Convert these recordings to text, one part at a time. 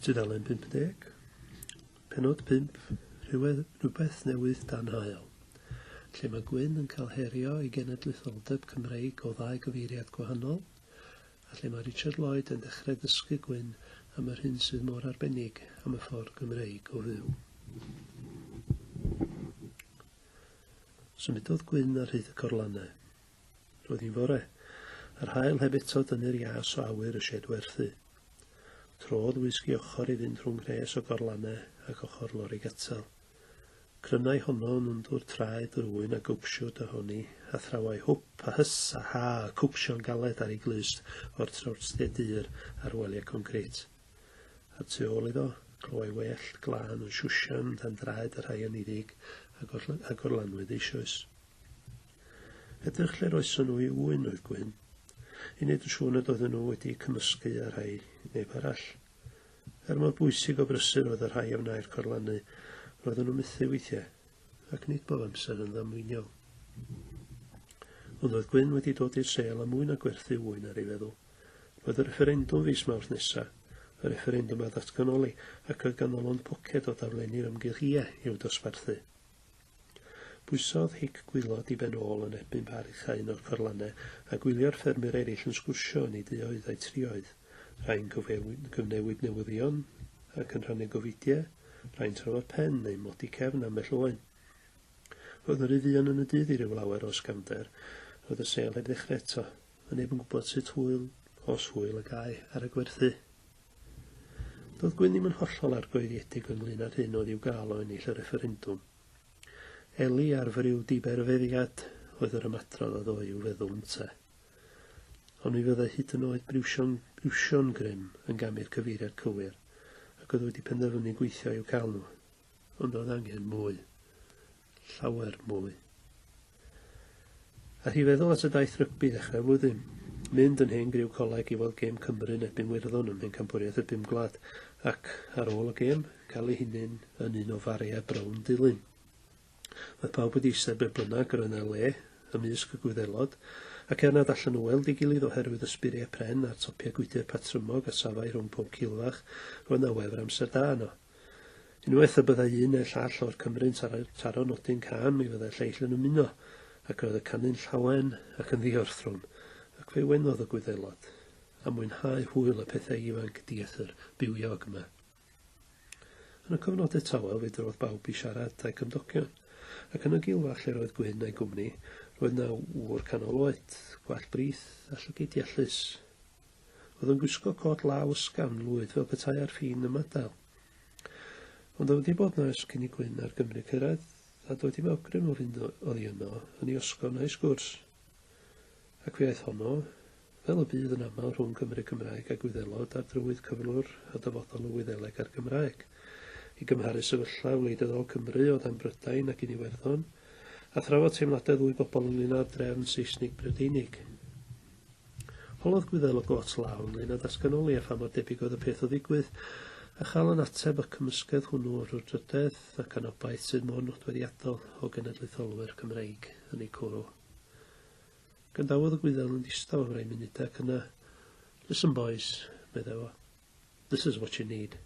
Tudalen 50, Pennod 5, Rhywbeth Newydd Dan Haul, lle mae Gwyn yn cael herio ei genedlaetholdeb Cymreig o ddau gyfeiriad gwahanol, a lle mae Richard Lloyd yn dechrau dysgu Gwyn am yr hyn sydd mor arbennig am y ffordd Gymreig o fyw. Symudodd Gwyn ar hyd y corlannau. Roedd hi'n fore, a'r haul heb eto dynnu'r ias o awyr y sied werthu. Trodd wisg i ochr i fynd rhwng rhes o gorlannau ac ochr lori gatal. Crynai honno yn wndwr traed yr ŵyn a gwpsiwd ohoni, a thrawai hwp a hys a ha y cwpsio'n galed ar ei glust o'r trawstiau dur a'r waliau concrit. A'r tu ôl iddo, clywai wellt glân yn siwsian dan draed y rhai anniddig a gorlanwyd eisoes. Edrych lle roeson nhw i ŵyn oedd Gwyn, i wneud yn siŵr nad oedden nhw wedi cymysgu â rhai neb arall. Er mor bwysig o brysur oedd y rhai a wnâi'r corlannu, roedden nhw'n methu weithiau, ac nid bob amser yn ddamweiniol. Ond oedd Gwyn wedi dod i'r sêl â mwy na gwerthu ŵyn ar ei feddwl. Roedd y refferendwm fis Mawrth nesa, y refferendwm ar ddatganoli, ac roedd ganddo lond poced o daflenni'r ymgyrch Ie i'w dosbarthu. Pwysodd Hic Gwylod i ben ôl yn erbyn bar ucha un o'r corlannau a gwylio'r ffermwyr eraill yn sgwrsio yn eu duoedd a'u trioedd, rhai'n cyfnewid newyddion ac yn rhannu gofidiau, rhai'n trafod pen neu modi cefn ambell oen. Roedd yn rhy fuan yn y dydd i ryw lawer o ysgafnder, roedd y sêl heb ddechrau eto, a neb yn gwybod sut hwyl, os hwyl, y gâi ar y gwerthu. Doedd Gwyn ddim yn hollol argyhoeddiedig ynglŷn â'r hyn oedd i'w gael o ennill y refferendwm. Eli ar friw diberfeddiad oedd yr ymadrodd a ddôi i'w feddwl ynte. Ond mi fyddai hyd yn oed briwsion, briwsion grym yn gam i'r cyfeiriad cywir, ac oedd wedi penderfynu gweithio i'w cael nhw. Ond roedd angen mwy. Llawer mwy. A hi feddwl at y daith rygbi ddechrau'r flwyddyn. Mynd yn hen griw coleg i weld gêm Cymru yn erbyn Werddon ym Mhencampwriaeth y Bum Gwlad, ac, ar ôl y gêm, cael ei hunain yn un o fariau brown Dulyn. Roedd pawb wedi eistedd ble bynnag yr oedd 'na le, ymysg y Gwyddelod, ac er nad allan nhw weld ei gilydd oherwydd y sburiau pren a'r topiau gwydr patrymog a safai rhwng pob cilfach, roedd 'na wefr amser da yno. Unwaith y byddai un neu'r llall o'r Cymry'n taro nodyn cân, mi fyddai'r lleill yn ymuno, ac roedd y canu'n llawen ac yn ddiorthrwm, ac fe wenodd y Gwyddelod, a mwynhau hwyl y pethau ifanc dieithr bywiog yma. Yn y cyfnodau tawel fe drodd bawb i siarad â'i cymdogion, ac yn y gilfach lle roedd Gwyn a'i gwmni, roedd 'na ŵr canol oed, gwallt brith a llygaid deallus. Oedd yn gwisgo cot law ysgafn lwyd fel petai ar fin ymadael. Ond oedd wedi bod yno ers cyn i Gwyn a'r Gymru cyrraedd, a doedd dim awgrym o fynd oddi yno yn ei osgo na'i sgwrs. Ac fe aeth honno, fel y bydd yn aml rhwng Cymry Cymraeg a Gwyddelod, ar drywydd cyflwr a dyfodol y Wyddeleg a'r Gymraeg, i gymharu sefyllfa wleidyddol Cymru o dan Brydain ac un Iwerddon, a thrafod teimladau ddwy bobl ynglŷn â'r drefn Seisnig Brydeinig. Holodd Gwyddel o got law ynglŷn â datganoli a pha mor debyg oedd y peth o ddigwydd, a chael yn ateb y cymysgedd hwnnw o frwdfrydedd ac anobaith sydd mor nodweddiadol o genedlaetholwyr Cymreig yn eu cwrw. Grandawodd y Gwyddel yn ddistaw am rai munudau ac yna, Listen boys, meddai fo, this is what you need.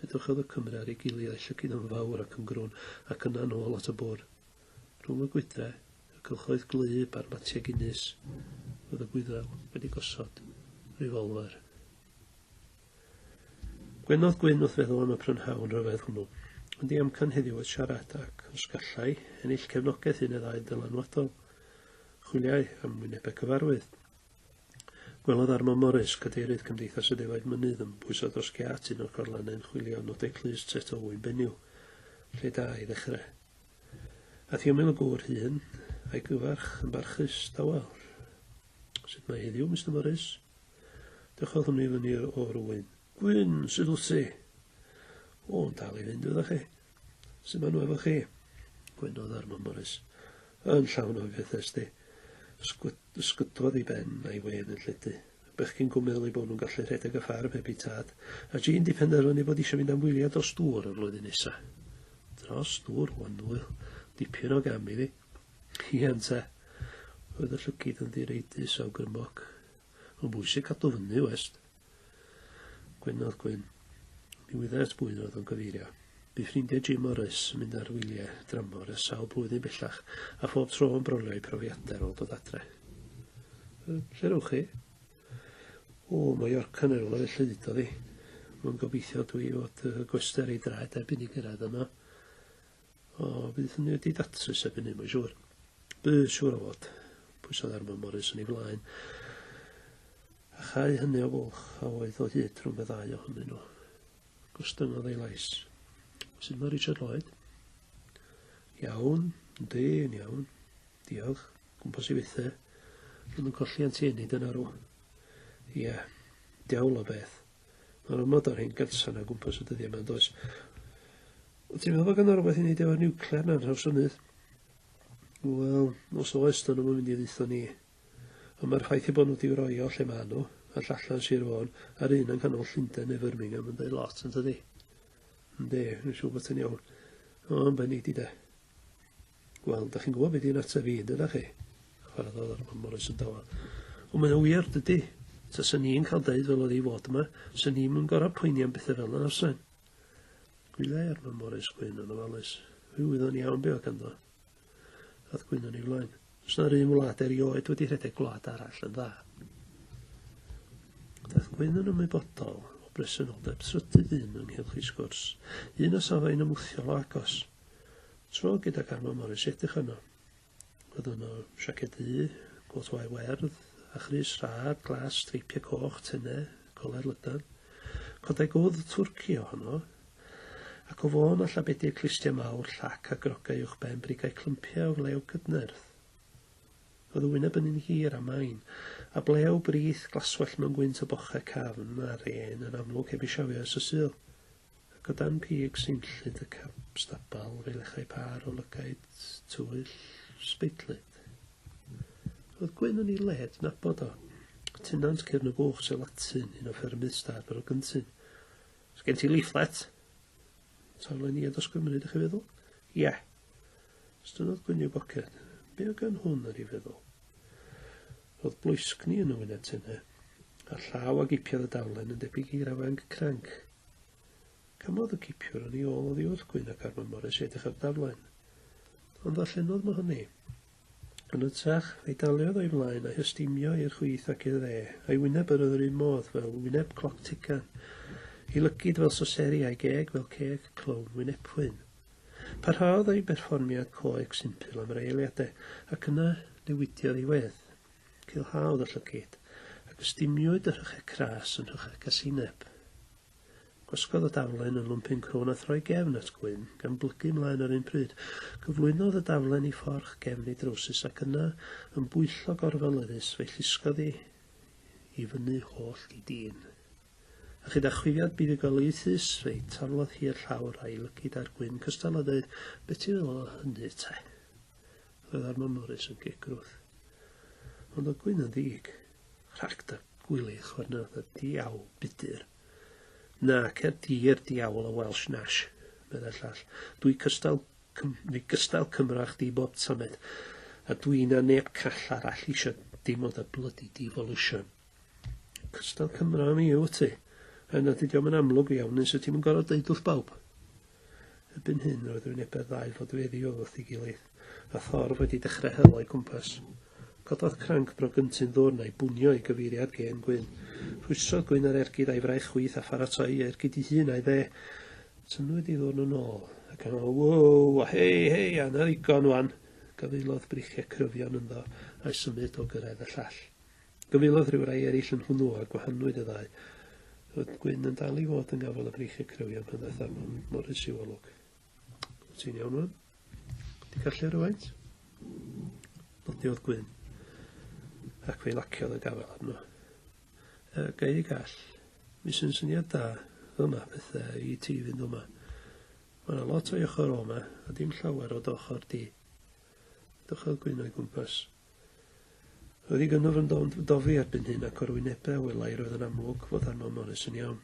Edrychodd y Cymry ar ei gilydd a'u llygaid yn fawr ac yn grwn ac yna nôl at y bwrdd. Rhwng y gwydrau, y cylchoedd gwlyb a'r matiau Guinness, roedd y Gwyddel wedi gosod rifolfer. Gwenodd Gwyn wrth feddwl am y prynhawn rhyfedd hwnnw, ond ei amcan heddiw oedd siarad ac, os gallai, ennill cefnogaeth un neu ddau dylanwadol. Chwiliai am wynebau cyfarwydd. Gwelodd Armand Morris, cadeirydd Cymdeithas y Defaid Mynydd, yn pwyso dros giât un o'r corlannau yn chwilio am nodau clust set o ŵyn benyw. Lle da i ddechrau. Aeth i ymyl y gŵr hŷn, a'i gyfarch yn barchus, dawel. Sut mae heddiw, Mister Morris? Dychodd hwnnw i fyny o'r ŵyn. Gwyn, sut wyt ti? O, yn dal i fynd, wyddech chi. Sut maen nhw efo chi? Gwenodd Armand Morris. Yn llawn o'i phethau, sti. Ysgydwodd ei ben a'i wên yn lledu. Y bechgyn gwm meddwl eu bod nhw'n gallu rhedeg y ffarm heb eu tad, a Jean 'di penderfynu bod eisiau mynd am wyliau dros dŵr y flwyddyn nesa. Dros dŵr, wan ŵyl. Dipyn o gam i fi. Ia, ynte. Roedd y llygid yn ddireidus awgrymog. Mae'n bwysig cadw fyny, west. Gwenodd Gwyn. Mi wyddai at bwy oedd o'n cyfeirio. Bu ffrindiau Jim Morris yn mynd ar wyliau dramor ers sawl blwyddyn bellach, a phob tro yn brolio eu profiadau ar ôl dod adre. Lle rowch chi? O, Mallorca neu rywle felly, ddudodd hi. Mae'n gobeithio dwi fod y gwesty ar ei draed erbyn i gyrraedd yno. O, bydd hynny wedi datrys erbyn hyn, mae'n siŵr. Bydd, siŵr o fod. Pwysodd Armand Morris yn ei flaen. A chau hynny o fwlch a oedd o hyd rhwng y ddau ohonyn nhw. Gostyngodd ei lais. Sut mae Richard Lloyd? Iawn, yndi, yn iawn. Diolch. Gwmpas i fethau. Ond yn colli antieni dyna rw. Ie, diawl o beth. Mae'n ormod o'r hen gansan o gwmpas y dyddiau yma, does? Wyt ti'n meddwl bod ganddo rhywbeth i wneud efo'r niwclear na'n Nhrawsfynydd? Wel, os oes, dyn nhw'n mynd i ddeutho ni. Ond mae'r ffaith eu bod nhw wedi roi o lle maen nhw, a'r llall yn Sir Fôn, a'r un yng nghanol Llundain neu Birmingham yn dweud lot, yn dydi? Yndi, yn siŵr bod ti'n iawn. O, yn benni di de. Wel, da chi'n gwybod beth di'n ateb i, dydach chi? Chwaraeodd Armand Morris yn dawel. Ond mae'n wir, dydy? Taswn ni'n cael deud fel oedd hi fod yma, swn ni'm yn gorfod poeni am bethau fel yna, fysen? Gwyliai Armand Morris Gwyn yn ofalus. Fe wyddwn iawn be oedd ganddo. Aeth Gwyn yn ei flaen. Oes na'r un wlad erioed wedi rhedeg gwlad arall yn dda? Daeth Gwyn yn ymwybodol o bresenoldeb trydydd un ynghylch ei sgwrs, un a safai'n ymwthiol o agos. Tro gydag Armand Morris edrych arno. Roedd yno siaced ddu, cot wair werdd, a chrys rhad, glas, streipiau coch, tenau, coler lydan. Codai gwddf twrci ohono, ac o fôn a llabedi'r clustiau mawr, llac a grogau uwchben brigau clympiau o flew cydnerth. Roedd y wyneb yn un hir a main, a blew brith glaswellt mewn gwynt o bochau cafn a'r ên yn amlwg heb ei siafio ers y Sul. Ac o dan pig seimllyd y cap stabal fe lechai pâr o lygaid tywyll sbeidlyd. Roedd Gwyn yn ei led nabod o. Tenant Cyrn y Bwch sef Latyn, un o ffermydd stad Brogyntyn. Sgen ti leaflet? Taflen i dros Gymru, ydych chi'n feddwl? Ie. Yeah. Estynnodd Gwyn i'w boced. Be oedd gan hwn ar ei feddwl? Roedd bloesgni yn y wyneb tynne, a'r llaw a gipiodd y daflen yn debyg i rafanc cranc. Camodd y cipiwr yn ei ôl oddi wrth Gwyn ac Armand Morris i edrych ar y daflen. Ond ddarllenodd mo hynny. Yn hytrach, fe'i daliodd o'i flaen a'i hystumio i'r chwith ac i'r dde, a'i wyneb yr oedd yr un modd fel wyneb cloc tegan, ei lygid fel soseri a'i geg fel ceg clown wynebwyn. Parhaodd ei berfformiad coeg simpl am rai eiliadau, ac yna newidiodd ei wedd. Culhaodd y llygid, ac ystumiwyd y rhychau cras yn rhychau casineb. Gwasgodd y daflen yn lwmpyn crwn a throi gefn at Gwyn, gan blygu mlaen yr un pryd. Cyflwynodd y daflen i fforch gefn ei drowsus ac yna, yn bwyllog orfoleddus, fe'i llusgodd hi i fyny hollt ei din. A chyda chwifiad buddugoliaethus, fe'i taflodd hi i'r llawr a'i lygid ar Gwyn cystal â dweud, Be ti'n feddwl o hynny, te? Roedd Armand Morris yn gegrwth. Ond oedd Gwyn yn ddig. Rhag dy gwilydd, chwernodd y diawl budur. Na, cer di i'r diawl o Welsh Nash, meddai'r llall. Dwi cystal, dwi gystal Cymro â chdi bob tamed, a dwi na neb call arall eisiau dim o dy blydi devolution. Cystal Cymro am i wyt ti? Er nad ydi o'm yn amlwg iawn nes wyt ti'm yn gorfod deud wrth bawb. Erbyn hyn roedd wynebau'r ddau fodfeddi wrth ei gilydd, a thorf wedi dechrau hel o'u cwmpas. Cododd cranc Brogyntyn ddwrn a'i bwnio i gyfeiriad gên Gwyn. Rhwystrodd Gwyn ar ergyd a'i fraich chwith a pharatoi ei ergyd ei hun a'i dde. Tynnwyd ei ddwrn yn ôl, ac yna, Wow, a hei, hei, a 'na ddigon wan! Gafaelodd breichiau cryfion ynddo a'i symud o gyrraedd y llall. Gyfeilodd rhyw rai eraill yn hwnnw a gwahanwyd y ddau. Roedd Gwyn yn dal i fod yng ngafel y breichiau cryfion pan ddaeth Armand Morris i'w olwg. Wyt ti'n iawn wan? Di gallu rhywfaint? Nodiodd Gwyn, ac fe laciodd y gafel arno. E, gai i gall. Mi sy'n syniad da, fel yma pethau, i ti fynd yma. Mae yna lot o'i ochr o yma, a dim llawer o dy ochr di. Dychodd Gwyn o'i gwmpas. Roedd ei gynnwrf yn dofi erbyn hyn ac o'r wynebau a welai roedd yn amlwg fod Armand Morris yn iawn.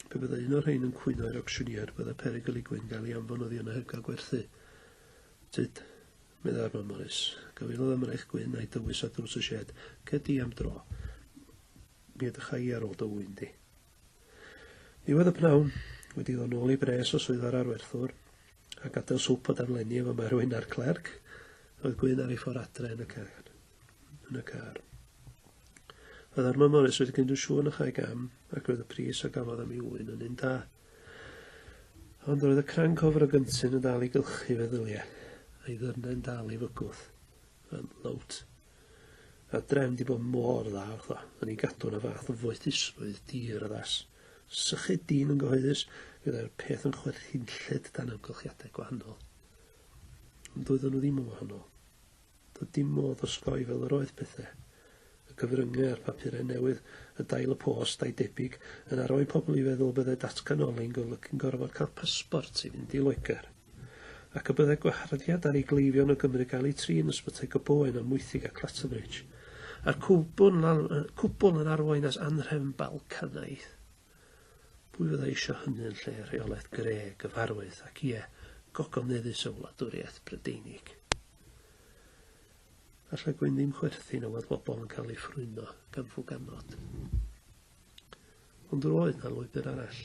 Pe byddai un o'r rhain yn cwyno i'r auctioneer byddai perygl i Gwyn gael ei anfon oddi yno heb gael gwerthu. Tyd, meddai Armand Morris. Gafaelodd ym mraich Gwyn a'i dywys ar drws y sied. Cer di am dro. Mi edrycha i ar ôl dy ŵyn di. Ddiwedd y pnawn, Wedi iddo nôl ei bres o swyddfa'r arwerthwr, a gadael swp o daflenni efo Merwyn a'r clerc, roedd Gwyn ar ei ffordd adre yn y car. Yn y car. Roedd Armand Morris wedi gwneud yn siŵr na chai gam, ac roedd y pris a gafodd am ei ŵyn yn un da. Ond roedd y cranc ofer o gyntun yn dal i gylchu feddyliau, a'i ddyrnau'n dal i fygwth. Yn lowt. A drefn di bod mor dda wrtho, yn ei gadw yn y fath o foethusrwydd dir-addas. Sychu dyn yn gyhoeddus, gyda'r peth yn chwerthinllyd dan amgylchiadau gwahanol. Ond doedden nhw ddim yn wahanol. Doedd dim modd osgoi fel yr oedd pethau. Y cyfryngau a'r papurau newydd, y dail y post a'i debyg, yn arwain pobl i feddwl byddai datganoli'n golygu'n gorfod cael pasbort i fynd i Loegr, ac y byddai gwaharddiad ar ei gleifion o Gymru gael eu trin yn ysbytai Gobowen, Amwythig a Clatterbridge, a'r cwbl, cwbl yn arwain at anrhefn Balcanaidd. Pwy fyddai eisiau hynny yn lle rheolaeth gre, gyfarwydd ac ie, gogoneddus y wladwriaeth Brydeinig? Allai Gwyn ddim chwerthin o weld bobl yn cael eu ffrwyno gan fwganod. Ond roedd 'na lwybr arall.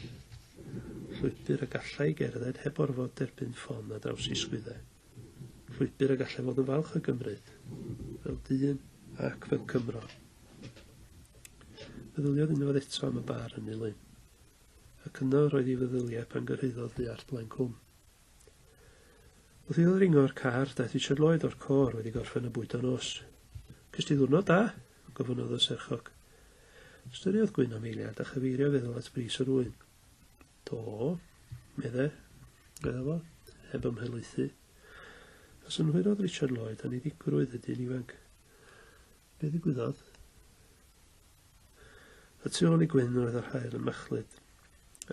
Llwybr y gallai gerdded heb orfod derbyn ffon ar draws ei sgwyddau. Llwybr y gallai fod yn falch o'i gymryd, fel dyn ac fel Cymro. Meddyliodd unwaith eto am y bar yn Nulyn. Ac yno roedd ei feddyliau pan gyrhaeddodd Fuarth Blaen-cwm. Wrth iddo ddringo'r car, daeth Richard Lloyd o'r côr wedi gorffen y bwydo nos. Cys ti ddiwrnod da? gofynnodd y serchog. Ystyriodd Gwyn am eiliad a chyfeirio feddwl at bris yr ŵyn. Do, medde, medde fo, heb ymhelaethu. A synhwyrodd Richard Lloyd anniddigrwydd y dyn ifanc. Be ddigwyddodd? Y tu ôl i Gwyn roedd yr haul yn machlud,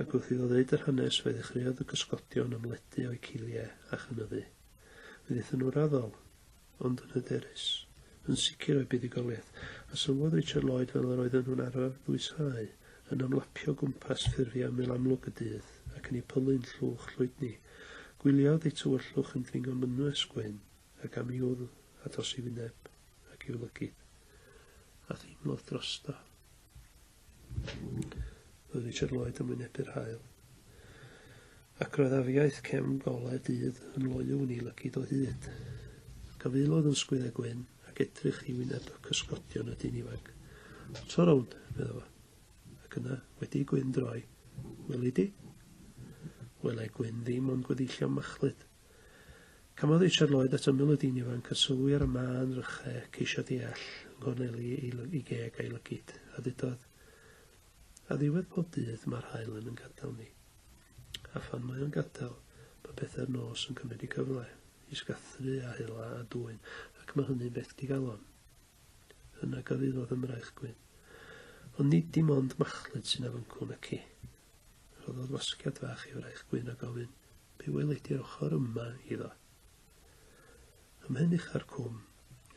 ac wrth iddo ddeud yr hanes fe ddechreuodd y cysgodion ymledu o'u ciliau a chynyddu. Fe ddaethon nhw'n raddol, ond yn hyderus, yn sicr o'u buddugoliaeth, a sylwodd Richard Lloyd fel yr oedden nhw'n araf ddwyshau, yn ymlapio o gwmpas ffurfiau ymyl amlwg y dydd, ac yn eu pylu'n llwch llwydni. Gwyliodd eu tywyllwch yn dringo mynwes Gwyn, ac am ei wddf a dros ei wyneb ac i'w lygid, a theimlodd drosto. Roedd Richard Lloyd yn wynebu'r haul, ac roedd afiaith cefn golau dydd yn loyw yn ei lygid o hyd. Gafaelodd yn sgwyddau gwyn ac edrych i wyneb cysgodion y dyn ifanc. Tro rownd, medda fo. Ac yna, wedi i Gwyn droi, weli di? Welai Gwyn ddim ond gweddillion machlud. Camodd Richard Lloyd at ymyl y dyn ifanc a sylwi ar y mân rychau, ceisio deall, yng nghorneli ei, ei geg a'i lygid, a dudodd, Ar ddiwedd pob dydd mae'r haul yn yn gadael ni. A phan mae o'n gadael, mae pethau'r nos yn cymryd eu cyfle, i sgathru a hela a dwyn, ac mae hynny'n beth digalon. Yna gafaelodd ym mraich Gwyn. Ond nid dim ond machlud sy'n afancwn naci. Rhoddodd wasgiad fach i fraich Gwyn a gofyn, Be welid di'r ochr yma iddo? Ymhen ucha'r cwm,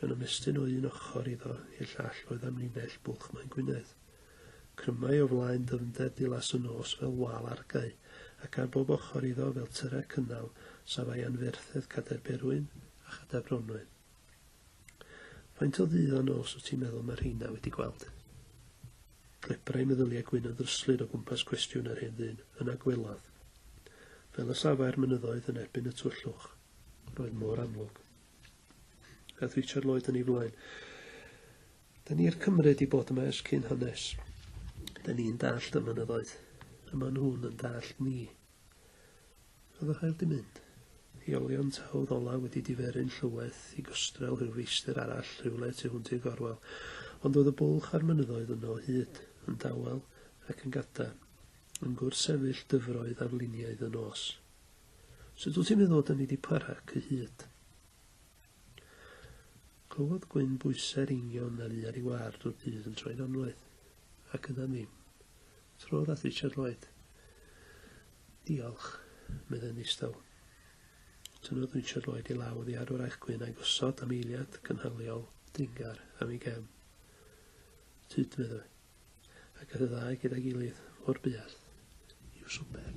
yn ymestyn o un ochr iddo i'r llall roedd amlinell Bwlch Maen Gwynedd. Crymai o flaen dyfnder dilas y nos fel wal argae, ac ar bob ochr iddo fel tyrau cynnal safai anferthedd Cadair Berwyn a Chadair Bronwen. Faint o ddydd a nos wyt ti'n meddwl mae rheina wedi gweld? Clebrai meddyliau Gwyn yn ddryslyd o gwmpas cwestiwn yr hen ddyn, yna gwelodd. Fel y safai'r mynyddoedd yn erbyn y tywyllwch, roedd mor amlwg. Aeth Richard Lloyd yn ei flaen. Da ni'r Cymry di bod yma ers cyn hanes. Da ni'n dallt y mynyddoedd, a maen nhw'n yn dallt ni. Oedd yr haul 'di mynd? Ei olion tawdd ola wedi diferu'n llyweth i gostrel rhyw feistr arall rhywle tu hwnt i'r gorwel, ond oedd y bwlch a'r mynyddoedd yno o hyd, yn dawel ac yn gadarn, yn gwrthsefyll dyfroedd afluniaidd y nos. Sut wyt ti'n meddwl 'dyn ni 'di para cyhyd? Clywodd Gwyn bwysau'r eingion a fu ar ei wâr drwy'r dydd yn troi'n anwedd, ac yna ddim. Trodd at Richard Lloyd. Diolch, meddai'n ddistaw. Tynnodd Richard Lloyd ei law oddi ar wraig Gwyn a'i gosod am eiliad gynhaliol dringar am ei gefn. Tyd, meddai. Ac aeth y ddau gyda'i gilydd o'r buarth i'w swper.